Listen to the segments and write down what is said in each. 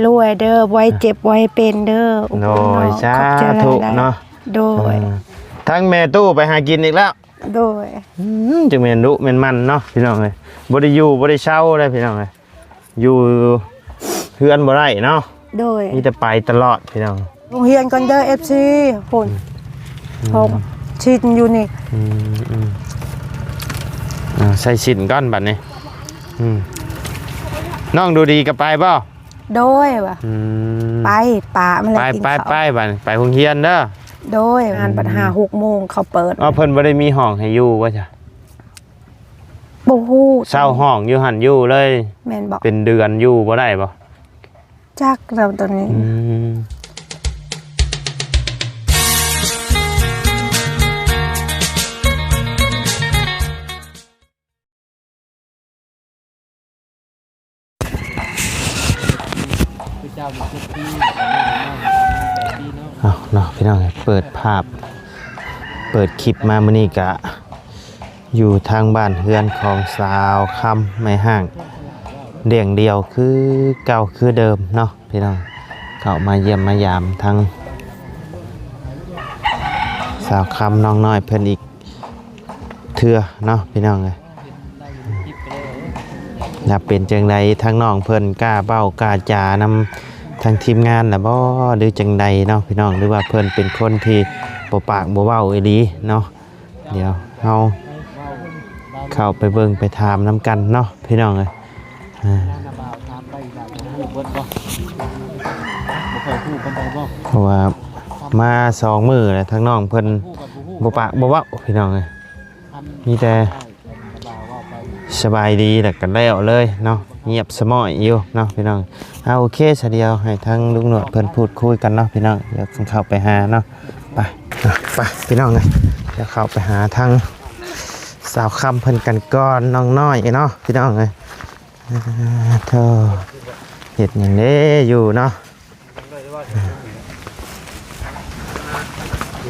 ລວຍເດີ ບໍ່ໃຫ້ເຈັບ ບໍ່ໃຫ້ເປັນເດີ. ໂອ້ຍ ໂດຍ ຂອບໃຈ ສາທຸ ຫຼາຍໆ ເນາະ. ໂດຍ ເອີ ທັງແມ່ຕູ້ໄປຫາກິນອີກແລ້ວ. ໂດຍ ອືມ ຈັ່ງແມ່ນດຸແມ່ນມັນເນາະ ພີ່ນ້ອງເອີຍ. ບໍ່ໄດ້ຢູ່ບໍ່ໄດ້ເຊົາເດ້ ພີ່ນ້ອງເອີຍ. ຢູ່ເຮືອນບໍ່ໄດ້ເນາະ. ໂດຍ ມີແຕ່ໄປຕະຫຼອດພີ່ນ້ອງ. ໂຮງຮຽນກ່ອນເດີ ເອັຟຊີ ພຸ້ນ ອືມ ຫົກ ຊິ້ນຢູ່ນີ້. ອືມໆ ອ່າ ໃສ່ຊິ້ນກ່ອນບັດນີ້. ອືມ ນ້ອງດູດີກໍໄປບໍ່? ໂດຍວ່າ ອືມ ໄປ ປະມັນແຫຼະ ໄປ ກິນເຂົ້າ ໄປ ໄປ ບັດນີ້ໄປໂຮງຮຽນເດີ. ໂດຍ ງານບັດ ອືມ ຫ້າຫົກໂມງເຂົາເປີດ. ເອົາ ເພິ່ນບໍ່ໄດ້ມີຫ້ອງໃຫ້ຢູ່ບໍ່ຊະ? ບໍ່ຮູ້ ເຊົ່າຫ້ອງຢູ່ຫັ້ນຢູ່ເລີຍ. ແມ່ນບໍ່? ເປັນເດືອນຢູ່ບໍ່ໄດ້ບໍ່? ຈັກແລ້ວຕອນນີ້. ອືມ ເອົາເນາະ ພີ່ນ້ອງເອີຍ ເປີດພາບ ເປີດຄລິບມາມື້ນີ້ກະ ຢູ່ທາງບ້ານເຮືອນຂອງສາວຄຳແມ່ຮ້າງ ດຽງດຽວຄືເກົ່າຄືເດີມເນາະພີ່ນ້ອງ. ເຂົ້າມາຢ້ຽມມາຢາມທາງສາວຄຳນ້ອງນ້ອຍເພິ່ນອີກເທື່ອເນາະພີ່ນ້ອງເອີຍ. ວ່າເປັນຈັ່ງໃດ ທາງນ້ອງເພິ່ນກ້າເວົ້າກ້າຈານຳທາງທີມງານລະບໍ່ ຫຼືຈັ່ງໃດເນາະພີ່ນ້ອງ ຫຼືວ່າເພິ່ນເປັນຄົນທີ່ບໍ່ປາກບໍ່ເວົ້າອີ່ຫຼີເນາະ. ດຽວເຮົາເຂົ້າໄປເບິ່ງໄປຖາມນຳກັນເນາະພີ່ນ້ອງເອີຍ. ອ່າ ເພາະວ່າມາສອງມື້ແລ້ວ ທາງນ້ອງເພິ່ນບໍ່ປາກບໍ່ເວົ້າພີ່ນ້ອງເອີຍ. ມີແຕ່ສະບາຍດີແລ້ວກໍແລ້ວເລີຍເນາະ ງຽບສະໝ້ອຍຢູ່ເນາະພີ່ນ້ອງ. ເອົາ ໂອເຄ ສະດຽວໃຫ້ທາງລຸງໜວດເພິ່ນພູດຄຸຍກັນເນາະພີ່ນ້ອງ. ດຽວເຂົ້າໄປຫາເນາະ. ໄປ ໄປພີ່ນ້ອງເອີຍ ດຽວເຂົ້າໄປຫາທາງສາວຄຳເພິ່ນກັນກ່ອນ ນ້ອງນ້ອຍເນາະພີ່ນ້ອງເອີຍ. ອ່າ ໂທ ເຮັດຫຍັງເດ້ຢູ່ເນາະ.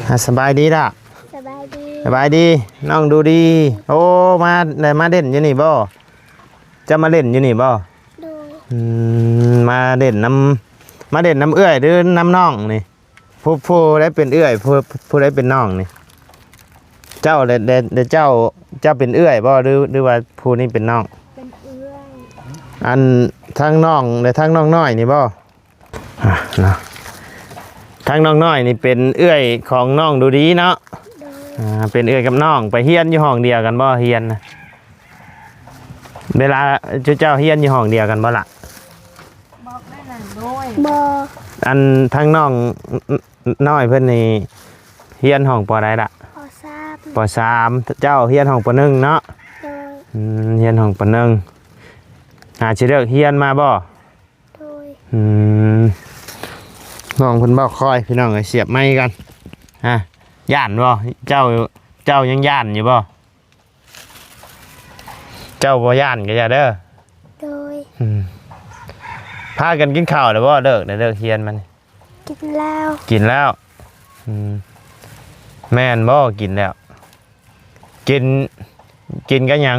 ອ່າ ສະບາຍດີລະ. ສະບາຍດີ ສະບາຍດີ ນ້ອງດູດີ. ໂອ້ ມາ ໄດ້ມາຫຼິ້ນຢູ່ນີ້ບໍ່? ເຈົ້າມາຫຼິ້ນຢູ່ນີ້ບໍ່? ໂດຍ ອືມ ມາຫຼິ້ນນຳ ມາຫຼິ້ນນຳເອື້ອຍ ຫຼື ນຳນ້ອງນີ້? ຜູ້ ຜູ້ໃດເປັນເອື້ອຍ ຜູ້ ຜູ້ໃດເປັນນ້ອງນີ້? ເຈົ້າ ແລະ ແລະ ແລະເຈົ້າ ເຈົ້າເປັນເອື້ອຍບໍ່ ຫຼື ຫຼືວ່າຜູ້ນີ້ເປັນນ້ອງ? ເປັນເອື້ອຍ. ອັນ ທັງນ້ອງ ແລະ ທັງນ້ອງນ້ອຍນີ້ບໍ່? ອ່າ ເນາະ ທັງນ້ອງນ້ອຍນີ້ເປັນເອື້ອຍຂອງນ້ອງດູດີເນາະ. ໂດຍ ອ່າ ເປັນເອື້ອຍກັບນ້ອງ ໄປຮຽນຢູ່ຫ້ອງດຽວກັນບໍ່? ຮຽນນະ ເວລາເຈົ້າຮຽນຢູ່ຫ້ອງດຽວກັນບໍ່ລະ? ບໍ່ ອັນທັງນ້ອງນ້ອຍເພິ່ນນີ້ຮຽນຫ້ອງ ປໍ ໃດລະ? ປໍ ສາມ ປໍ ສາມ ເຈົ້າຮຽນຫ້ອງ ປໍ ໜຶ່ງເນາະ. ໂດຍ ອືມ ຮຽນຫ້ອງ ປໍ ໜຶ່ງ ຫາຊິເລີກຮຽນມາບໍ່? ໂດຍ ອືມ ນ້ອງເພິ່ນເວົ້າຄ່ອຍ ພີ່ນ້ອງເອີຍ ສຽບໄມກັນ. ອ່າ ຢ້ານບໍ່? ເຈົ້າ ເຈົ້າຍັງຢ້ານຢູ່ບໍ່? ເຈົ້າບໍ່ຢ້ານກໍຢ່າເດີ. ໂດຍ ອືມ ພາກັນກິນເຂົ້າແລ້ວບໍ່? ເລີກ ໄດ້ເລີກຮຽນມານີ້? ກິນແລ້ວ ກິນແລ້ວ. ອືມ ແມ່ນບໍ່? ກິນແລ້ວ. ກິນ ກິນກັບຫຍັງ?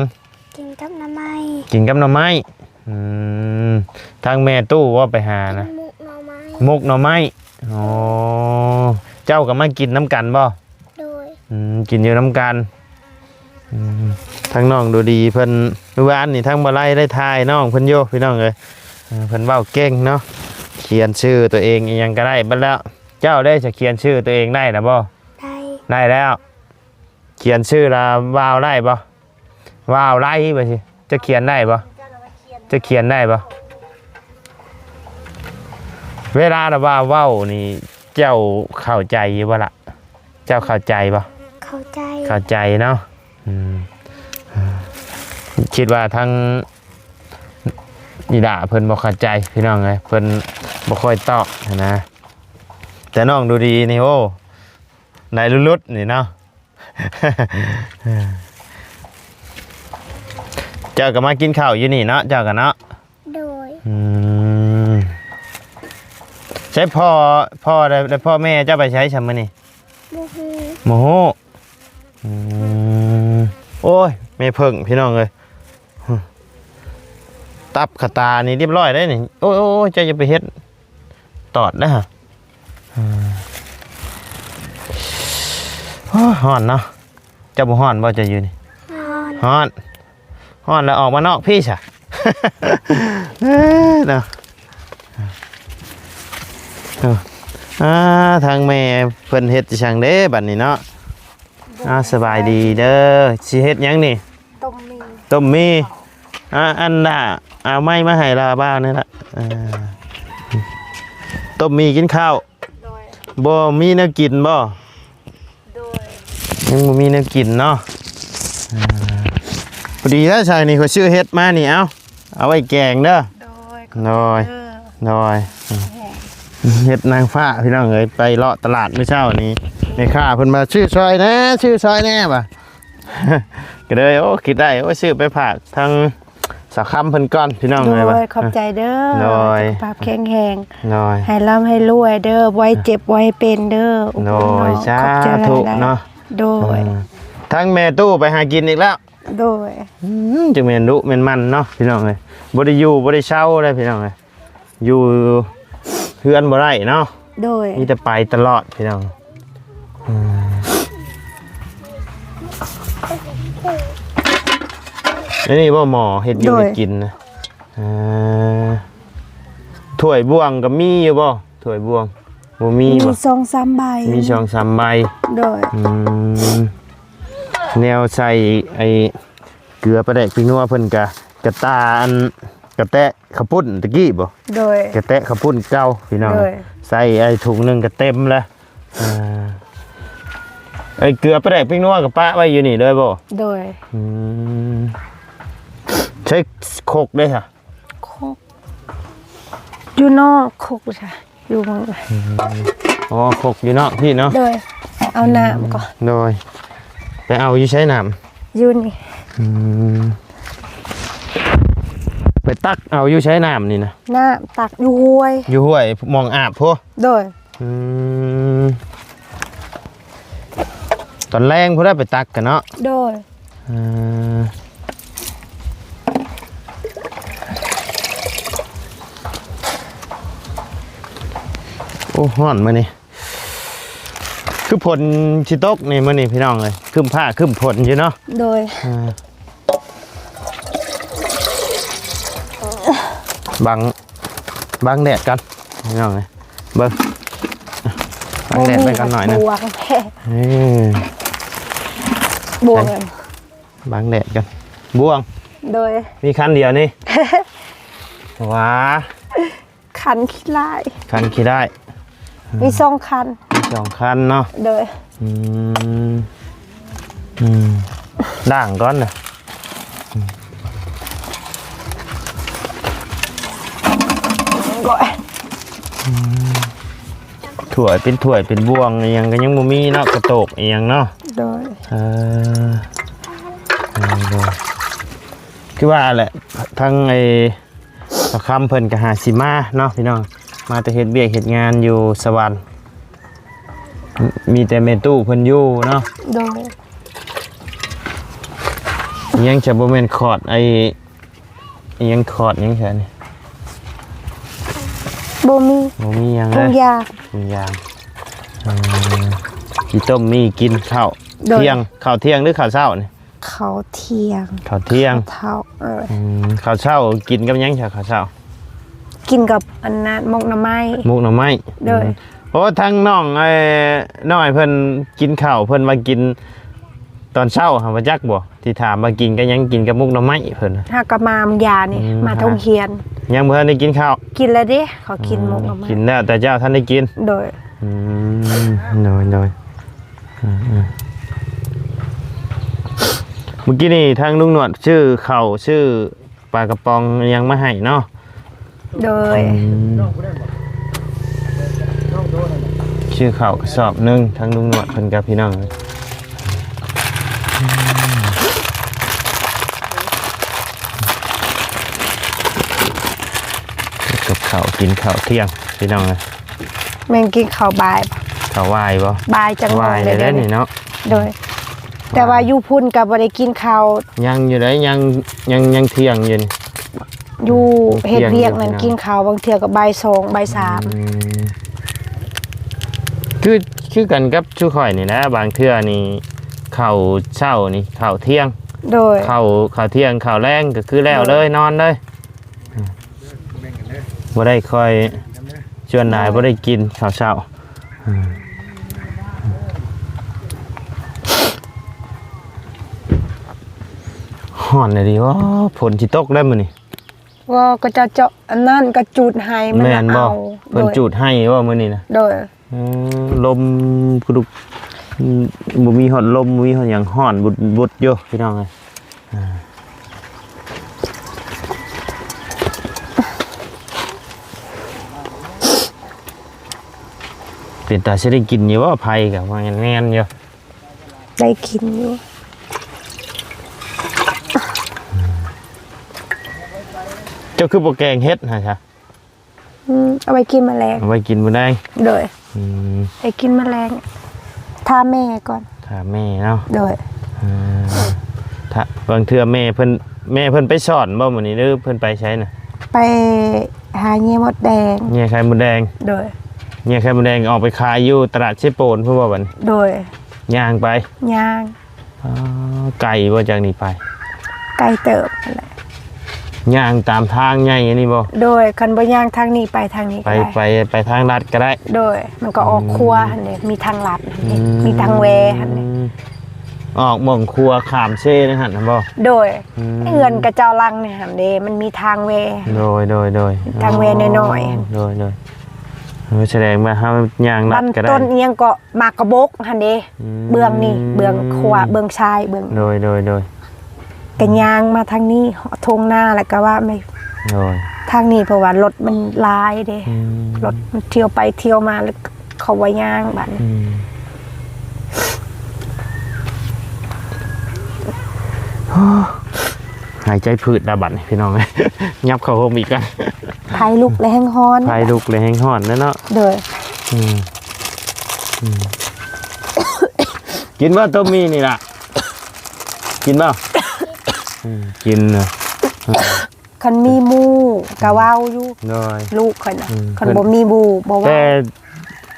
ກິນກັບໜໍ່ໄມ້ ກິນກັບໜໍ່ໄມ້. ອືມ ທາງແມ່ຕູ້ບໍ່ໄປຫານະ? ກິນໝົກໜໍ່ໄມ້ ໝົກໜໍ່ໄມ້. ອໍ ເຈົ້າກໍມາກິນນຳກັນບໍ່? ໂດຍ ອືມ ກິນຢູ່ນຳກັນ. ອືມ ທາງນ້ອງດູດີເພິ່ນ ມື້ວານນີ້ທາງບໍ່ໄລໄດ້ຖ່າຍນ້ອງເພິ່ນຢູ່ ພີ່ນ້ອງເອີຍ. ເອີ ເພິ່ນເວົ້າເກັ່ງເນາະ ຂຽນຊື່ຕົວເອງອີ່ຫຍັງກໍໄດ້ເບິດແລ້ວ. ເຈົ້າໄດ້ສະຂຽນຊື່ຕົວເອງໄດ້ລະບໍ່? ໄດ້ ໄດ້ແລ້ວ. ຂຽນຊື່ລະ ວາວໄດ້ບໍ່? ວາວໄລວ່າຊິ ຈະຂຽນໄດ້ບໍ່? ຈະຂຽນໄດ້ບໍ່? ເວລາລະວ່າເວົ້ານີ້ ເຈົ້າເຂົ້າໃຈຢູ່ບໍ່ລະ? ເຈົ້າເຂົ້າໃຈບໍ່? ເຂົ້າໃຈ ເຂົ້າໃຈເນາະ. ອືມ ຄິດວ່າທາງອີ່ຫຼ້າເພິ່ນບໍ່ເຂົ້າໃຈ ພີ່ນ້ອງເອີຍ ເພິ່ນບໍ່ຄ່ອຍຕອບຫັ້ນນະ. ແຕ່ນ້ອງດູດີນີ້ ໂອ້ ໄດ້ຫຼຸດໆນີ້ເນາະ. ເຈົ້າກໍມາກິນເຂົ້າຢູ່ນີ້ເນາະ ເຈົ້າກໍເນາະ. ໂດຍ ອືມ ໃສພໍ່ ພໍ່ ແລະ ແລະ ພໍ່ແມ່ເຈົ້າໄປໃສຊະມື້ນີ້? ບໍ່ຮູ້ ບໍ່ຮູ້. ອືມ ໂອ້ຍ ແມ່ເຜິ້ງ ພີ່ນ້ອງເອີຍ. ຕັບຂາຕານີ້ຮຽບຮ້ອຍໄດ໋ນີ້. ໂອ້ຍ ໂອ້ຍ ເຈົ້າຢ່າໄປເຮັດຕອດເດີ. ເອີ ໂອ້ຍ ຮ້ອນເນາະ. ເຈົ້າບໍ່ຮ້ອນບໍ່ ເຈົ້າຢູ່ນີ້? ຮ້ອນ ຮ້ອນ ຮ້ອນແລ້ວອອກມານອກພີ້ຊະ. ເອີ ເນາະ. ເອີ ອ່າ ທາງແມ່ເພິ່ນເຮັດຈັ່ງໃດບັດນີ້ເນາະ? ອ່າ ສະບາຍດີເດີ. ຊິເຮັດຫຍັງນີ້? ຕົ້ມໝີ່ ຕົ້ມໝີ່. ອ່າ ອັນນ່າ ເອົາໄມ້ມາໃຫ້ລາວບ່າວນີ້ລະ. ເອີ ຕົ້ມໝີ່ກິນເຂົ້າ. ໂດຍ. ບໍ່ມີແນວກິນບໍ່? ໂດຍ. ຍັງບໍ່ມີແນວກິນເນາະ. ອ່າ ພໍດີແລ້ວຊາຍນີ້ ຂ້ອຍຊື້ເຫັດມານີ້ ເອົາ ເອົາໄວ້ແກງເດີ. ໂດຍ ໂດຍ ໂດຍ. ເຫັດນາງຟ້າພີ່ນ້ອງເອີຍ ໄປເລາະຕະຫຼາດມື້ເຊົ້ານີ້ ແມ່ຄ້າເພິ່ນວ່າ ຊື້ຊ່ອຍແດ່ ຊື້ຊ່ອຍແດ່ວ່າ ກໍເລີຍ ໂອ້ ຄິດໄດ້ ໂອ້ ຊື້ໄປຝາກທາງ ສາວຄຳເພິ່ນກ່ອນພີ່ນ້ອງເອີຍ. ໂດຍ ຂອບໃຈເດີ. ໂດຍ. ສຸຂະພາບແຂງແຮງ. ໂດຍ. ໃຫ້ລ່ຳໃຫ້ລວຍເດີ ບໍ່ໃຫ້ເຈັບບໍ່ໃຫ້ເປັນເດີ. ໂດຍ. ຂອບໃຈຫຼາຍໆ ສາທຸເນາະ. ໂດຍ. ເອີ ທາງແມ່ຕູ້ໄປຫາກິນອີກແລ້ວ. ໂດຍ. ອືມ ຈັ່ງແມ່ນດຸແມ່ນໝັ່ນເນາະພີ່ນ້ອງເອີຍ ບໍ່ໄດ້ຢູ່ບໍ່ໄດ້ເຊົາເລີຍພີ່ນ້ອງເອີຍ. ຢູ່ເຮືອນບໍ່ໄດ້ເນາະ. ໂດຍ. ມີແຕ່ໄປຕະຫຼອດພີ່ນ້ອງ. ອືມ ອັນນີ້ບໍ່ໝໍເຮັດຢູ່ ໂດຍ ເຮັດກິນນະ. ເອີ ຖ້ວຍບ່ວງກໍມີຢູ່ບໍ່? ຖ້ວຍບ່ວງບໍ່ມີບໍ່? ມີສອງສາມໃບ. ມີສອງສາມໃບ. ໂດຍ. ອືມ ແນວໃສ່ໄອ້ເກືອປາແດກພິກນົວເພິ່ນກະ ກະຕ່າອັນ ກະແຕະ ເຂົ້າປຸ້ນຕະກີ້ບໍ່? ໂດຍ. ກະແຕະເຂົ້າປຸ້ນເກົ່າພີ່ນ້ອງ. ໂດຍ. ໃສ່ໄອ້ຖົງໜຶ່ງກໍເຕັມແລ້ວ. ອ່າ ໄອ້ເກືອປາແດກພິກນົວກໍປະໄວ້ຢູ່ນີ້ເລີຍບໍ່? ໂດຍ. ອືມ ໃຊ້ຄົກເດ້ຊະ? ຄົກ ຢູ່ນອກຄົກຊະ ຢູ່ເມືອງ. ອືມ ອໍ ຄົກຢູ່ນອກພີ້ເນາະ. ໂດຍ. ເອົານ້ຳກ່ອນ. ໂດຍ. ໄປເອົາຢູ່ໃສນ້ຳ? ຢູ່ນີ້. ອືມ ໄປຕັກເອົາຢູ່ໃສນ້ຳນີ້ນະ? ນ້ຳຕັກຢູ່ຫ້ວຍ. ຢູ່ຫ້ວຍ ໝ່ອງອາບພຸ້ນ? ໂດຍ. ອືມ ຕອນແລງພຸ້ນລະໄປຕັກກັນເນາະ. ໂດຍ. ເອີ ໂອ້ ຮ້ອນມື້ນີ້ ຄືຝົນຊິຕົກນີ້ມື້ນີ້ພີ່ນ້ອງເອີຍ ຄຶ້ມຟ້າຄຶ້ມຝົນຢູ່ເນາະ. ໂດຍ. ເອີ ບັງ ບັງແດດກ່ອນພີ່ນ້ອງເອີຍ ເບິ່ງ ບັງແດດໄວ້ກ່ອນໜ້ອຍໜຶ່ງ. ບ່ວງແທ້ ເອີ ບ່ວງ ບັງແດດກ່ອນ. ບ່ວງ. ໂດຍ. ມີຄັນດຽວນີ້ ຫວາ ຄັນຂີ້ຮ້າຍ ຄັນຂີ້ຮ້າຍ. ມີສອງຄັນ ມີສອງຄັນເນາະ. ໂດຍ. ອືມ ອືມ ລ້າງກ່ອນນະ. ອືມ ຖ້ວຍເປັນຖ້ວຍເປັນບ່ວງອີ່ຫຍັງກໍຍັງບໍ່ມີເນາະ ກະໂຕກອີ່ຫຍັງເນາະ. ໂດຍ. ເອີ ໂດຍ ໂດຍ. ຄືວ່າແຫຼະ ທາງໄອ້ ສາວຄຳເພິ່ນກໍຫາຊິມາເນາະພີ່ນ້ອງ ມາແຕ່ເຮັດວຽກເຮັດງານຢູ່ສະຫວັນ ມີແຕ່ແມ່ຕູ້ເພິ່ນຢູ່ເນາະ. ໂດຍ. ອີ່ຫຍັງຈະບໍ່ແມ່ນຂອດໄອ້ ອີ່ຫຍັງຂອດຫຍັງຊະນີ້? ບໍ່ມີ ບໍ່ມີຫຍັງເລີຍ ທຸງຢາງ ທຸງຢາງ. ເອີ ຊິຕົ້ມໝີ່ກິນເຂົ້າ ໂດຍ ທ່ຽງ ເຂົ້າທ່ຽງ ຫຼື ເຂົ້າເຊົ້ານີ້? ເຂົ້າທ່ຽງ ເຂົ້າທ່ຽງ ເຂົ້າເຊົ້າ. ເອີ ອືມ ເຂົ້າເຊົ້າກິນກັບຫຍັງຊະ ເຂົ້າເຊົ້າ? ກິນກັບອັນນັ້ນ ໝົກໜໍ່ໄມ້ ໝົກໜໍ່ໄມ້. ໂດຍ. ອືມ ໂອ້ ທາງນ້ອງ ເອີ ນ້ອຍເພິ່ນກິນເຂົ້າ ເພິ່ນວ່າກິນຕອນເຊົ້າຫັ້ນ ບໍ່ຈັກບໍ່? ທີ່ຖາມວ່າກິນກັບຫຍັງ ກິນກັບໝົກໜໍ່ໄມ້ເພິ່ນ. ຫາກໍມາມື້ຢານີ້ ອືມ ມາໂຮງຮຽນ ຍັງບໍ່ທັນໄດ້ກິນເຂົ້າ. ກິນແລ້ວເດ້ ເຂົາກິນ ອືມ ໝົກໜໍ່ໄມ້ ກິນແລ້ວ ແຕ່ເຈົ້າທັນໄດ້ກິນ. ໂດຍ. ອືມ ໂດຍ ໂດຍ. ອືມ ອືມ ມື້ກີ້ນີ້ທາງລຸງໜວດຊື້ເຂົ້າ ຊື້ປາກະປ໋ອງຫຍັງມາໃຫ້ເນາະ. ໂດຍ. ອືມ ຊື້ເຂົ້າກະສອບໜຶ່ງ ທາງລຸງໜວດເພິ່ນກັບພີ່ນ້ອງ ກັບເຂົ້າ ກິນເຂົ້າທ່ຽງພີ່ນ້ອງເອີຍ. ແມ່ນກິນເຂົ້າບ່າຍ ເຂົ້າບ່າຍບໍ່? ບ່າຍຈັກໂມງແລ້ວ ບ່າຍແລ້ວເດ້ນີ້ເນາະ. ໂດຍ. ແຕ່ວ່າຢູ່ພຸ້ນກໍບໍ່ໄດ້ກິນເຂົ້າ ຍັງຢູ່ເດ້ ຍັງ ຍັງ ຍັງທ່ຽງຢູ່ນີ້. ຢູ່ ອືມ ເຮັດວຽກນັ້ນ ກິນເຂົ້າບາງເທື່ອກໍບ່າຍສອງ ບ່າຍສາມ ອືມ ຄື ຄືກັນກັບຊຸຂ້ອຍນີ້ແຫຼະ ບາງເທື່ອນີ້ເຂົ້າເຊົ້ານີ້ ເຂົ້າທ່ຽງ ໂດຍ ເຂົ້າ ເຂົ້າທ່ຽງ ເຂົ້າແລງ ກໍຄືແລ້ວເລີຍ ໂດຍ ນອນເລີຍ ບໍ່ໄດ້ຄ່ອຍ ສ່ວນຫຼາຍ ໂດຍ ບໍ່ໄດ້ກິນເຂົ້າເຊົ້າ ອືມ ຮ້ອນອີ່ຫຼີ ໂອ້ ຝົນຊິຕົກແລ້ວມື້ນີ້ ບໍ່ ກໍຈະເຈາະອັນນັ້ນ ກໍຈູດໄຫ້ມັນ ແມ່ນບໍ່? ເອົາ ເພິ່ນ ໂດຍ ຈູດໄຫ້ບໍ່ມື້ນີ້ນະ? ໂດຍ ເອີ ລົມກະດຸກ ອືມ ບໍ່ມີຮອດລົມ ບໍ່ມີຮອດຫຍັງ ຮ້ອນບຸດໆຢູ່ ພີ່ນ້ອງເອີຍ ອ່າ ເປັນຕາຊິໄດ້ກິນຢູ່ບໍ່? ໄຟກໍວ່າແໜ້ນໆຢູ່ ໄດ້ກິນຢູ່ ເຈົ້າຄືບໍ່ແກງເຫັດຫັ້ນຊະ? ອືມ ເອົາໄວ້ກິນມື້ແລງ ເອົາໄວ້ກິນມື້ແລງ ໂດຍ ອືມ ໄວ້ກິນມື້ແລງ ຖ້າແມ່ກ່ອນ ຖ້າແມ່ເນາະ ໂດຍ ເອີ ຖ້າ ບາງເທື່ອແມ່ເພິ່ນ ແມ່ເພິ່ນໄປສອນບໍ່ມື້ນີ້ ຫຼືເພິ່ນໄປໃສນະ? ໄປຫາເຫຍື່ອມົດແດງ ເຫຍື່ອໄຂ່ມົດແດງ ໂດຍ ເຫຍື່ອໄຂ່ມົດແດງອອກໄປຂາຍຢູ່ຕະຫຼາດເຊໂປນພຸ້ນບໍ່ບັດນີ້? ໂດຍ ຍ່າງໄປ ຍ່າງ ອໍ ໄກບໍ່ຈາກນີ້ໄປ? ໄກເຕີບຫັ້ນແຫຼະ ຍ່າງຕາມທາງໃຫຍ່ອັນນີ້ບໍ່? ໂດຍ ຄັນບໍ່ຍ່າງທາງນີ້ໄປທາງນີ້ ໄປ ກໍໄດ້ ໄປ ໄປທາງລັດກໍໄດ້ ໂດຍ ມັນກໍອອກ ອືມ ຂົວຫັ້ນເດ້ ມີທາງລັດຫັ້ນເດ້ ອືມ ມີທາງແວຫັ້ນເດ້ ອອກໝ່ອງຂົວຂ້າມເຊໃນຫັ້ນຫັ້ນບໍ່? ໂດຍ ອືມ ເຮືອນຂະເຈົ້າຫຼັງໃນຫັ້ນເດ້ ມັນມີທາງແວ ໂດຍ ໂດຍ ໂດຍ ທາງແວນ້ອຍໆ ອໍ ໂດຍ ໂດຍ ເອີ ສະແດງວ່າເຮົາຍ່າງລັດກໍໄດ້ ບ້ານຕົ້ນອີ່ຫຍັງກໍ ໝາກກະບົກຫັ້ນເດ້ ອືມ ເບື້ອງນີ້ ເບື້ອງຂວາ ເບື້ອງຊ້າຍ ເບື້ອງ ໂດຍ ໂດຍ ໂດຍ ກໍຍ່າງມາທາງນີ້ ທົ່ງນາ ແລ້ວກໍວ່າໄມ່ ໂດຍ ທາງນີ້ ເພາະວ່າລົດມັນຫຼາຍເດ້ ອືມ ລົດມັນທ່ຽວໄປທ່ຽວມາ ແລ້ວເຂົາວ່າຍ່າງບາດນີ້ ອືມ ຫາຍໃຈຜືດລະບັດນີ້ ພີ່ນ້ອງເອີຍ ຫຍັບເຂົ້າໂຮມອີກກ່ອນ ໄຟລຸກແລ້ວແຮງຮ້ອນ ໄຟລຸກແລ້ວແຮງຮ້ອນແລ້ວເນາະ ໂດຍ ອືມ ອືມ ກິນບໍ່ຕົ້ມໝີ່ນີ້ລະ ກິນບໍ່? ອືມ ກິນນະ ອືມ ຄັນມີໝູ່ກໍເວົ້າຢູ່ ໂດຍ ລູກຂ້ອຍນະ ອືມ ຄັນບໍ່ມີໝູ່ບໍ່ເວົ້າ ແຕ່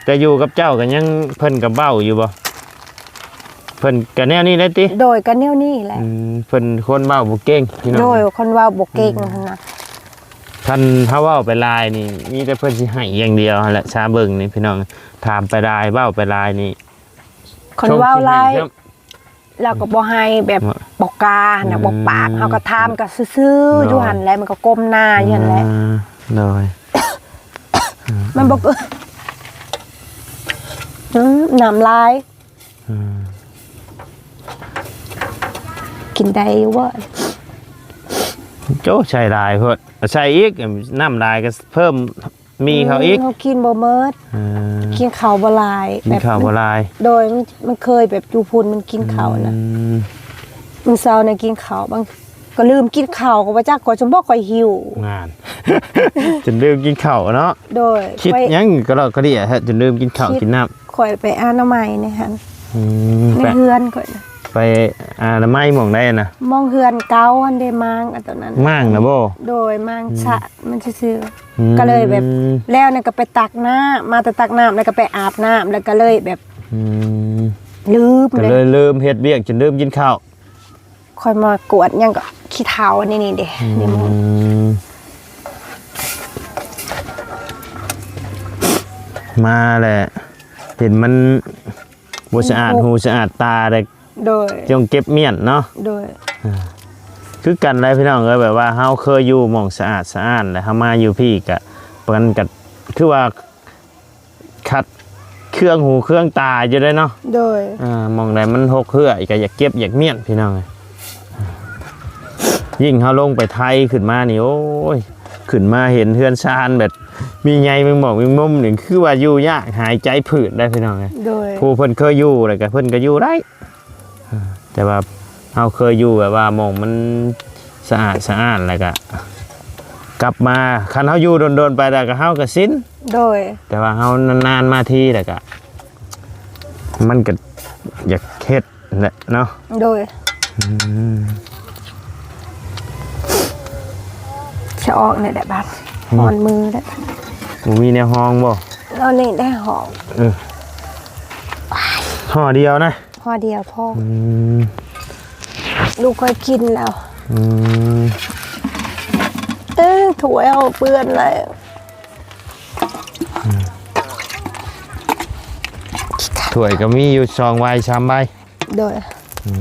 ແຕ່ຢູ່ກັບເຈົ້າກໍຍັງ ເພິ່ນກໍເວົ້າຢູ່ບໍ່? ເພິ່ນກໍແນວນີ້ແຫຼະຕິ? ໂດຍ ກໍແນວນີ້ແຫຼະ ອືມ ເພິ່ນຄົນເວົ້າບໍ່ເກັ່ງ ພີ່ນ້ອງ ໂດຍ ຄົນເວົ້າບໍ່ເກັ່ງ ອືມ ຫັ້ນນະ ຄັນເຮົາເວົ້າໄປຫຼາຍນີ້ ມີແຕ່ເພິ່ນຊິໄຫ້ຢ່າງດຽວຫັ້ນແຫຼະ ຊາເບິ່ງນີ້ ພີ່ນ້ອງ ຖາມໄປຫຼາຍ ເວົ້າໄປຫຼາຍນີ້ ຄັນເວົ້າຫຼາຍ ລາວກໍບໍ່ໃຫ້ແບບ ບໍ່ກ້ານະ ອືມ ບໍ່ປາກ ເຮົາກໍຖາມກໍຊື່ໆ ໂດຍ ຢູ່ຫັ້ນແຫຼະ ມັນກໍກົ້ມໜ້າຢູ່ຫັ້ນແຫຼະ ອ່າ ໂດຍ ມັນບໍ່ ອືມ ນ້ຳລາຍ ອືມ ກິນໄດ້ຢູ່ບໍ່? ໂອ້ ໃສ່ຫຼາຍໂພດ ໃສ່ອີກ ນ້ຳຫຼາຍກໍເພີ່ມ ມີເຂົ້າອີກ ເຮົາກິນບໍ່ໝົດ ເອີ ກິນເຂົ້າບໍ່ຫຼາຍ ກິນເຂົ້າບໍ່ຫຼາຍ ແບບ ໂດຍ ມັນ ມັນເຄີຍແບບຢູ່ພຸ້ນມັນກິນເຂົ້ານະ ອືມ ມື້ເຊົ້ານະກິນເຂົ້າ ບາງ ກໍລືມກິນເຂົ້າ ກໍບໍ່ຈັກ ຂ້ອຍຈົນບໍ່ຄ່ອຍຫິວ ງານ ຈົນລືມກິນເຂົ້າເນາະ ໂດຍ ຄິດຫຍັງກະລອກກະເດຍແທ້ ຈົນລືມກິນເຂົ້າກິນນ້ຳ ຂ້ອຍໄປອະນາໄມໃນຫັ້ນ ອືມ ໃນເຮືອນຂ້ອຍນະ ໄປອະນາໄມໝ່ອງໃດນະ? ໝ່ອງເຮືອນເກົ່າຫັ້ນເດ ມ້າງອັນຕົວນັ້ນ ມ້າງນະບໍ່? ໂດຍ ມ້າງ ອືມ ສະ ມັນຊື່ໆ ອືມ ກໍເລີຍແບບ ແລ້ວນັ້ນກໍໄປຕັກນ້ຳ ມາແຕ່ຕັກນ້ຳ ແລ້ວກໍໄປອາບນ້ຳ ແລ້ວກໍເລີຍແບບ ອືມ ລືມ ກໍເລີຍລືມເຮັດວຽກ ຈົນລືມກິນເຂົ້າ ຂ້ອຍມາກວດຫຍັງກໍຂີ້ເຖົ້າອັນນີ້ນີ້ເດ້ ອືມ ໃນໝູ່ ມາແຫຼະ ເຫັນມັນບໍ່ສະອາດຫູສະອາດຕາແລ້ວ ໂດຍ ຕ້ອງເກັບມ້ຽນເນາະ ໂດຍ ອ່າ ຄືກັນແຫຼະພີ່ນ້ອງເອີຍ ແບບວ່າເຮົາເຄີຍຢູ່ໝ່ອງສະອາດສະອ້ານ ແລ້ວເຮົາມາຢູ່ພີ້ກະ ມັນກະຄືວ່າຂັດເຄືອງຫູເຄືອງຕາຢູ່ເດ້ເນາະ ໂດຍ ອ່າ ໝ່ອງໃດມັນຮົກເຮື້ອກະຢາກເກັບຢາກມ້ຽນພີ່ນ້ອງເອີຍ ຍິ່ງເຮົາລົງໄປໄທຂຶ້ນມານີ້ ໂອ້ຍ ຂຶ້ນມາເຫັນເຮືອນຊານແບບມີໃຍແມງໝອກແມງມຸມນີ້ ຄືວ່າຢູ່ຍາກ ຫາຍໃຈຜືດໄດ໋ພີ່ນ້ອງເອີຍ ໂດຍ ຜູ້ເພິ່ນເຄີຍຢູ່ແລ້ວກະເພິ່ນກະຢູ່ໄດ້ ແຕ່ວ່າເຮົາເຄີຍຢູ່ແບບວ່າໝ່ອງມັນສະອາດສະອ້ານ ແລ້ວກະກັບມາ ຄັນເຮົາຢູ່ດົນໆໄປແລ້ວກະເຮົາກະຊິນ ໂດຍ ແຕ່ວ່າເຮົານານໆມາທີແລ້ວກະ ມັນກະຢາກເຮັດແຫຼະເນາະ ໂດຍ ອືມ ເ ຈະອອກແນວໃດບາດ ອືມ ຮ້ອນມືແລ້ວ ບໍ່ມີແນວຮອງບໍ່? ເອົານີ້ໄດ້ຫອມ ເອີ ຫໍ່ດຽວນະ ຫໍ່ດຽວພໍ ອືມ ລູກຂ້ອຍກິນແລ້ວ ອືມ ເອີ ຖ້ວຍເຮົາເປື້ອນແລ້ວ ອືມ ຖ້ວຍກໍມີຢູ່ສອງໃບສາມໃບ ໂດຍ ອືມ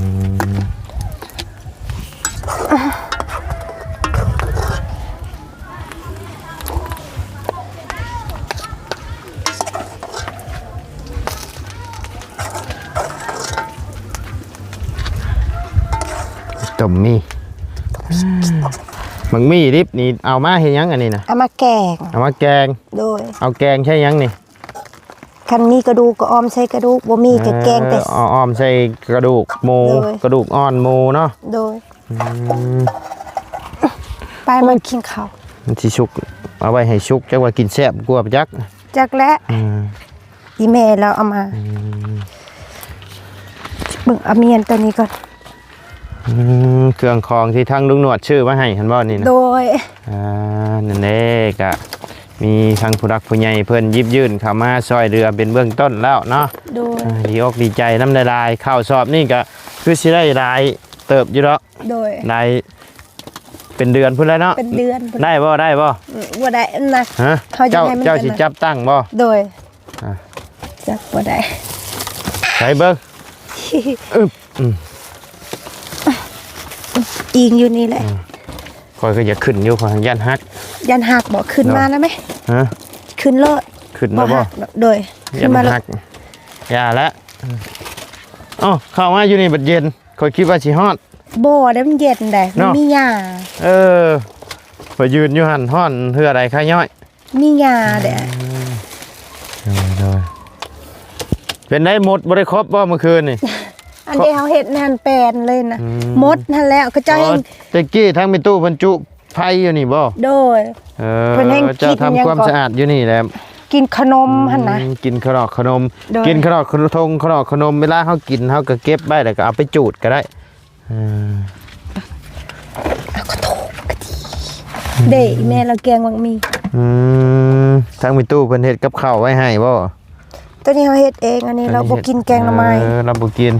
ຕົ້ມໝີ່ ໝາກໝີ່ດິບນີ້ເອົາມາເຮັດຫຍັງອັນນີ້ນະ? ເອົາມາແກງ ເອົາມາແກງ ໂດຍ ເອົາແກງໃສ່ຫຍັງນີ້? ຄັນມີກະດູກກໍອ້ອມໃສ່ກະດູກ ບໍ່ມີກໍແກງແຕ່ ເອີ ອ້ອມໃສ່ກະດູກໝູ ໂດຍ ກະດູກອ່ອນໝູເນາະ ໂດຍ ອືມ ໄປ ມາກິນເຂົ້າ ມັນຊິສຸກ ເອົາໄວ້ໃຫ້ສຸກ ຈັກວ່າກິນແຊບກວ່າຈັກ ຈັກແຫຼະ ອືມ ອີ່ແມ່ລາວເອົາມາ ອືມ ເບິ່ງອາມຽນໂຕນີ້ກ່ອນ ອືມ ເຄື່ອງຂອງທີ່ທາງລຸງໜວດຊື້ມາໃຫ້ຫັ້ນບໍ່ນີ້ນະ? ໂດຍ ອ່າ ນັ້ນເດ້ ກະມີທາງຜູ້ຫຼັກຜູ້ໃຫຍ່ເພິ່ນຢິບຍື່ນເຂົ້າມາຊ່ອຍເຫຼືອເປັນເບື້ອງຕົ້ນແລ້ວເນາະ ໂດຍ ອ່າ ດີອົກດີໃຈນຳຫຼາຍໆ ເຂົ້າສອບນີ້ກະຄືຊິໄດ້ຫຼາຍເຕີບຢູ່ດອກ ໂດຍ ຫຼາຍເປັນເດືອນພຸ້ນແຫຼະເນາະ ເປັນເດືອນພຸ້ນ ໄດ້ບໍ່ ໄດ້ບໍ່? ອືມ ບໍ່ໄດ້ນະ ຮະ ເຮົາຈະ ເຈົ້າ ໃຫ້ມັນ ເຈົ້າຊິຈັບຕັ້ງບໍ່? ໂດຍ ອ່າ ຈັບບໍ່ໄດ້ ໃສ່ເບິ່ງ ອຶບ ອືມ ອີງຢູ່ນີ້ແຫຼະ ອືມ ຂ້ອຍກໍຢາກຂຶ້ນຢູ່ ຂ້ອຍຢ້ານຫັກ ຢ້ານຫັກບໍ່? ຂຶ້ນມາໄດ້ໄໝ? ຮະ ຂຶ້ນໂລດ ຂຶ້ນແລ້ວບໍ່? ໂດຍ ຢ້ານຫັກ ຂຶ້ນມາໂລດ ຢ່າລະ ເອົ້າ ເຂົ້າມາຢູ່ນີ້ບັດເຢັນ ຂ້ອຍຄິດວ່າຊິຮ້ອນ ບໍ່ໄດ໋ ມັນເຢັນໄດ໋ ເນາະ ມັນມີຫຍ້າ ເອີ ຂ້ອຍຢືນຢູ່ຫັ້ນຮ້ອນເທື່ອໃດຄາຍ້ອຍ ມີຫຍ້າແດ່ ອືມ ໂດຍໆ ເປັນໄດ ມົດບໍ່ໄດ້ຄົບບໍ່ມື້ຄືນນີ້? ອັນທີ່ເຮົາເຮັດນັ້ນແປນເລີຍນະ ອືມ ມົດຫັ້ນແຫຼະ ເຂົາເຈົ້າ ອໍ ແຮ່ງ ແຕ່ກີ້ທາງແມ່ຕູ້ເພິ່ນຈຸໄຟຢູ່ນີ້ບໍ່? ໂດຍ ເອີ ເພິ່ນແຮ່ງ ເຈົ້າທຳຄວາມສະອາດຢູ່ນີ້ແຫຼະ ກິນຂະໜົມຫັ້ນນະ ອືມ ກິນຂະໜອກຂະໜົມ ໂດຍ ກິນຂະໜອກຂະທົງ ຂະໜອກຂະໜົມ ເວລາເຮົາກິນ ເຮົາກໍເກັບໄວ້ ແລ້ວກໍເອົາໄປຈູດກໍໄດ້ ເອີ ເອົາກະໂທກກະດີ ເດ້ ແມ່ລາວແກງບັກໝີ່ ອືມ ທາງແມ່ຕູ້ເພິ່ນເຮັດກັບເຂົ້າໄວ້ໃຫ້ບໍ່? ໂຕນີ້ເຮົາເຮັດເອງ ອັນນີ້ ອັນນີ້ ລາວບໍ່ກິນແກງໜໍ່ໄມ້ ເອີ ລາວບໍ່ກິນ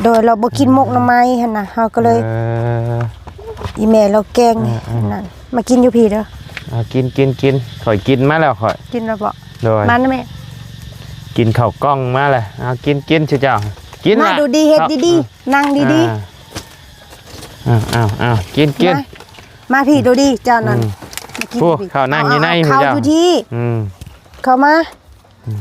ໂດຍ ລາວບໍ່ກິນ ອືມ ໝົກໜໍ່ໄມ້ຫັ້ນນະ ເຮົາກໍເລີຍ ເອີ ອີແມ່ລາວແກງ ເອີໆ ນັ້ນ ມາກິນຢູ່ພີ້ເດີ ອ່າ ກິນໆໆ ຂ້ອຍກິນມາແລ້ວຂ້ອຍ ກິນແລ້ວບໍ່? ໂດຍ ມານະແມ່ ກິນເຂົ້າກ່ອງມາແລ້ວ ເອົາ ກິນໆ ຊຸເຈົ້າ ກິນ ມາ ລະ ດູດີ ເຮັດດີໆ ເຂົ້າ ນັ່ງດີໆ ອ່າ ເອົາໆໆ ກິນໆ ມາ ມາພີ້ດູດີ ເຈົ້ານັ້ນ ອືມ ມາກິນ ໂອ້ ພີ້ ເຂົ້ານັ່ງຢູ່ໃນ ເອົາໆ ເຂົ້າຢູ່ທີ່ ອືມ ເຂົ້າມາ ອືມ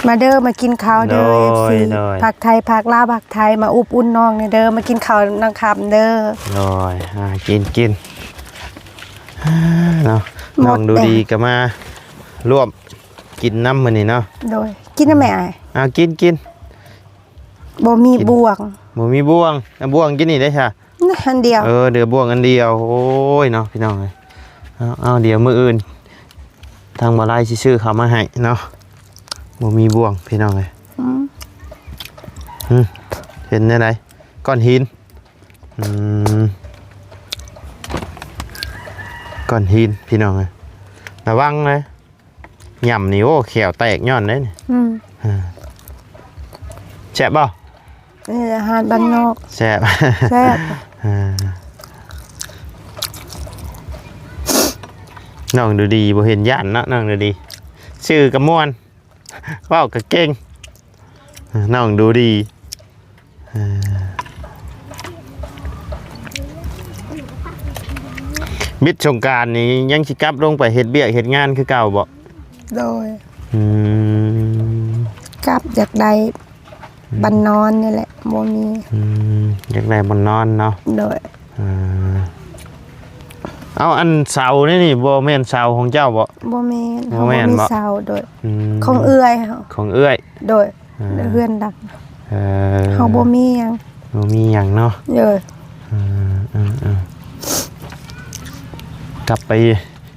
ມາເດີ ມາກິນເຂົ້າເດີ ໂດຍ ເອັຟຊີ ໂດຍ ພາກໄທ ພາກລາວ ພາກໄທ ມາອຸດໜູນນ້ອງແດ່ເດີ ມາກິນເຂົ້ານຳຄ່ຳເດີ ໂດຍ ອ່າ ກິນໆ ເນາະ ໝົດ ນ້ອງດູດີ ແລ້ວ ກໍມາຮ່ວມ ກິນນຳມື້ນີ້ເນາະ ໂດຍ ກິນນຳແມ່ອ້າຍ ອ່າ ກິນໆ ບໍ່ມີບ່ວງ ບໍ່ມີບ່ວງ ອ່າ ບ່ວງກິນນີ້ໄດ້ຊະ ອັນດຽວ ເອີ ເຫຼືອບ່ວງອັນດຽວ ໂອ້ຍເນາະ ພີ່ນ້ອງເອີຍ ເອົາໆ ດຽວມື້ອື່ນ ທາງບ່າວໄລຊິຊື້ເຂົ້າມາໃຫ້ເນາະ ບໍ່ມີບ່ວງ ພີ່ນ້ອງເອີຍ ອືມ ອືມ ເປັນແນວໃດ? ກ້ອນຫີນ ອືມ ກ້ອນຫີນ ພີ່ນ້ອງເອີຍ ລະວັງເດີ ຫຍ້ຳນີ້ ໂອ້ ແຂ້ວແຕກຍ້ອນເດ້ນີ້ ອືມ ເອີ ແຊບບໍ່? ເອີ ອາຫານບ້ານນອກ ແຊບ ແຊບ ເອີ ນ້ອງດູດີ ບໍ່ເຫັນຢ້ານເນາະ ນ້ອງດູດີ ຊື່ກໍມ່ວນ ເວົ້າກໍເກັ່ງ ນ້ອງດູດີ ເອີ ມິດສົງການນີ້ຍັງຊິກັບລົງໄປເຮັດວຽກເຮັດງານຄືເກົ່າບໍ່? ໂດຍ ອືມ ກັບ ຢາກໄດ້ ອືມ ບ່ອນນອນນີ້ແຫຼະ ບໍ່ມີ ອືມ ຢາກໄດ້ບ່ອນນອນເນາະ ໂດຍ ອ່າ ເອົາ ອັນເສົານີ້ນີ້ ບໍ່ແມ່ນເສົາຂອງເຈົ້າບໍ່? ບໍ່ແມ່ນ ບໍ່ແມ່ນ ເຮົາບໍ່ມີ ບໍ່ ເສົາ ໂດຍ ອືມ ຂອງເອື້ອຍເຮົາ ຂອງເອື້ອຍ ໂດຍ ອ່າ ເຮືອນຫຼັງ ເອີ ເຮົາບໍ່ມີຫຍັງ ບໍ່ມີຫຍັງເນາະ ໂດຍ ເອີ ເອີ ເອີ ກັບໄປ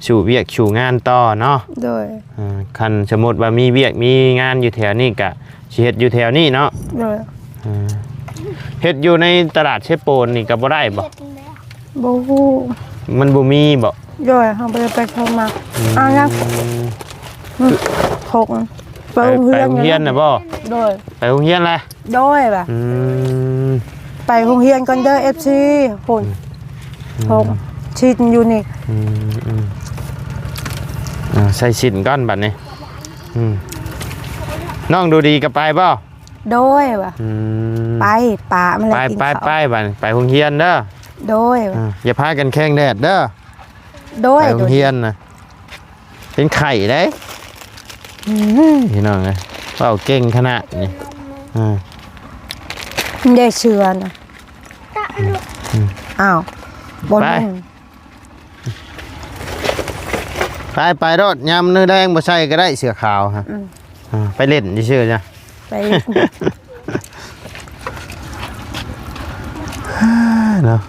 ສູ່ວຽກສູ່ງານຕໍ່ເນາະ ໂດຍ ເອີ ຄັນສົມມຸດວ່າມີວຽກມີງານຢູ່ແຖວນີ້ກະຊິເຮັດຢູ່ແຖວນີ້ເນາະ ໂດຍ ເອີ ເຮັດຢູ່ໃນຕະຫຼາດເຊໂປນນີ້ກໍບໍ່ໄດ້ບໍ່? ບໍ່ຮູ້ ມັນບໍ່ມີບໍ່? ໂດຍ ເຮົາບໍ່ໄດ້ໄປເຂົ້າມາ. ອືມ ອ່າ ຍັງ ອືມ ຫົກ ໄປ ໄປໂຮງຮຽນ ໄປໂຮງຮຽນນະບໍ່? ໂດຍ ໄປໂຮງຮຽນລະ? ໂດຍວ່າ ອືມ ໄປໂຮງຮຽນກ່ອນເດີ ເອັຟຊີ ພຸ້ນ ອືມ ຫົກ ຊິນຢູ່ນີ້ ອືມ ອືມ ອ່າ ໃສ່ຊິນກ່ອນບັດນີ້ ອືມ ນ້ອງດູດີກໍໄປບໍ່? ໂດຍວ່າ ອືມ ໄປ ປະມັນແຫຼະ ໄປ ກິນ ໄປ ເຂົ້າ ໄປບັດນີ້ ໄປໂຮງຮຽນເດີ ໂດຍ ອ່າ ຢ່າພາກັນແຂ່ງແດດເດີ ໂດຍ ໄປໂຮງຮຽນນະ ເປັນໄຂ້ເດ້ ອືມ ພີ່ນ້ອງເອີຍ ເວົ້າເກັ່ງຂະໜາດນີ້ ອ່າ ເດ້ເສື້ອນະ ອືມ ອ້າວ ບໍ່ ໄປ ນຸ່ງ ໄປ ໄປໂລດ ຍາມມື້ແລງບໍ່ໃສ່ກໍໄດ້ເສື້ອຂາວຮະ ອືມ ອ່າ ໄປຫຼິ້ນຊື່ໆ ຈ້ະ ໄປ ເນາະ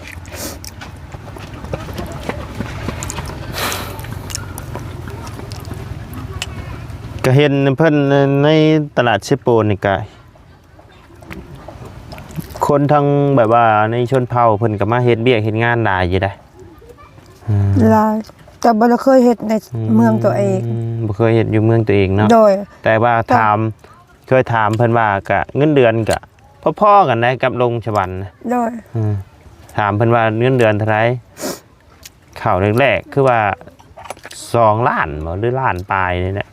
ກໍເຫັນເພິ່ນໃນຕະຫຼາດເຊໂປນນີ້ກະ ຄົນທາງແບບວ່າໃນຊົນເຜົ່າເພິ່ນກໍມາເຮັດວຽກເຮັດງານຫຼາຍຢູ່ໃດ ອືມ ຫຼາຍ ແຕ່ບໍ່ໄດ້ເຄີຍເຮັດໃນ ອືມ ເມືອງຕົວເອງ ບໍ່ເຄີຍເຮັດຢູ່ເມືອງຕົວເອງເນາະ ໂດຍ ແຕ່ວ່າຖາມ ເຄີຍຖາມເພິ່ນວ່າກະເງິນເດືອນກະພໍໆກັນໄດກັບລົງສະຫວັນນະ ໂດຍ ອືມ ຖາມເພິ່ນວ່າເງິນເດືອນເທົ່າໃດ ເຂົ້າແລກໆ ຄືວ່າສອງລ້ານບໍ່ ຫຼືລ້ານປາຍນີ້ແຫຼະ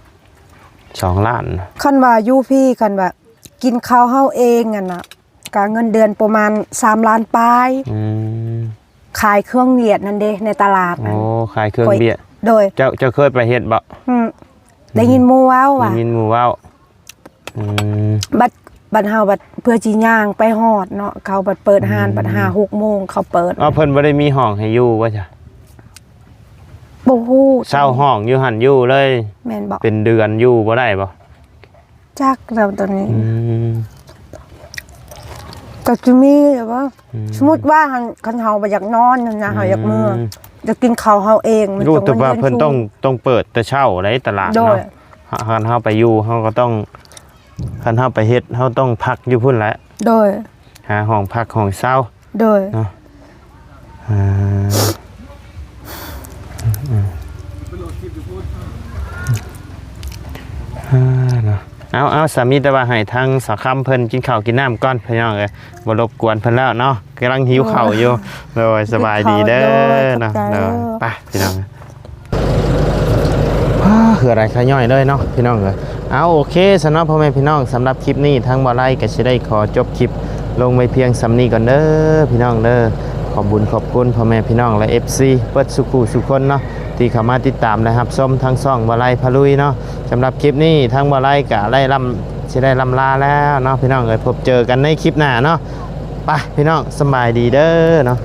ສອງລ້ານ ຄັນວ່າຢູ່ພີ້ ຄັນວ່າກິນເຂົ້າເຮົາເອງຫັ້ນນະ ກະເງິນເດືອນປະມານສາມລ້ານປາຍ ອືມ ຂາຍເຄື່ອງຫວຽດນັ້ນເດ້ ໃນຕະຫຼາດນັ້ນ ໂອ້ ຂາຍເຄື່ອງຫວຽດ ໂດຍ ເຈົ້າ ເຈົ້າເຄີຍໄປເຮັດບໍ່? ອືມ ໄດ້ຍິນໝູ່ເວົ້າວ່າ ໄດ້ຍິນໝູ່ເວົ້າ ອືມ ບັດ ບັດເຮົາບັດເພື່ອຊິຍ່າງໄປຮອດເນາະ ເຂົາບັດເປີດຮ້ານ ອືມ ບັດຫ້າຫົກໂມງເຂົາເປີດ ເອົາ ເພິ່ນບໍ່ໄດ້ມີຫ້ອງໃຫ້ຢູ່ບໍ່ຈ້ະ? ບໍ່ຮູ້ ເຊົ່າຫ້ອງຢູ່ຫັ້ນຢູ່ເລີຍ ແມ່ນບໍ່? ເປັນເດືອນຢູ່ບໍ່ໄດ້ບໍ່? ຈັກແລ້ວຕອນນີ້ ອືມ ກໍຊິມີແບບວ່າ ອືມ ສົມມຸດວ່າ ຄັນເຮົາບໍ່ຢາກນອນນະ ອືມ ເຮົາຢາກເມືອ ຢາກກິນເຂົ້າເຮົາເອງ ມັນຕ້ອງ ແຕ່ວ່າເພິ່ນຕ້ອງ ຕ້ອງເປີດແຕ່ເຊົ້າໃດຕະຫຼາດ ໂດຍ ເນາະ ຄັນເຮົາໄປຢູ່ ເຮົາກໍຕ້ອງ ຄັນເຮົາໄປເຮັດ ເຮົາຕ້ອງພັກຢູ່ພຸ້ນແຫຼະ ໂດຍ ຫາຫ້ອງພັກຫ້ອງເຊົາ ໂດຍ ເນາະ ອ່າ ອ່າ ເນາະ ເອົາ ເອົາ ສາມີ ແຕ່ວ່າໃຫ້ທາງສາວຄຳເພິ່ນກິນເຂົ້າກິນນ້ຳກ່ອນ ພີ່ນ້ອງເອີຍ ບໍ່ລົບກວນເພິ່ນແລ້ວເນາະ ກຳລັງຫິວເຂົ້າຢູ່ ໂດຍ ສະບາຍດີເດີ ໂດຍ ຂອບໃຈ ເນາະ ເດີ ໂດຍ ໄປ ພີ່ນ້ອງ ອ້າ ເຫື່ອໄຫຼຄາຍ້ອຍເລີຍເນາະ ພີ່ນ້ອງເອີຍ ເອົາ ໂອເຄ ຊັ້ນເນາະ ພໍ່ແມ່ພີ່ນ້ອງ ສຳລັບຄລິບນີ້ ທາງບ່າວໄລກໍຊິໄດ້ຂໍຈົບຄລິບລົງໄວ້ພຽງສ່ຳນີ້ກ່ອນເດີ ພີ່ນ້ອງເດີ ຂອບບຸນຂອບຄຸນພໍ່ແມ່ພີ່ນ້ອງ ແລະ ເອັຟຊີ ເບິດສູ່ຄູ່ສູ່ຄົນເນາະ ທີ່ເຂົ້າມາຕິດຕາມ ແລະ ຮັບຊົມທາງຊ່ອງບ່າວໄລພາລຸຍເນາະ ສຳລັບຄລິບນີ້ ທາງບ່າວໄລກໍໄດ້ລ່ຳ ຊິໄດ້ລ່ຳລາແລ້ວເນາະ ພີ່ນ້ອງເອີຍ ພົບເຈີກັນໃນຄລິບໜ້າເນາະ ໄປ ພີ່ນ້ອງ ສະບາຍດີເດີເນາະ.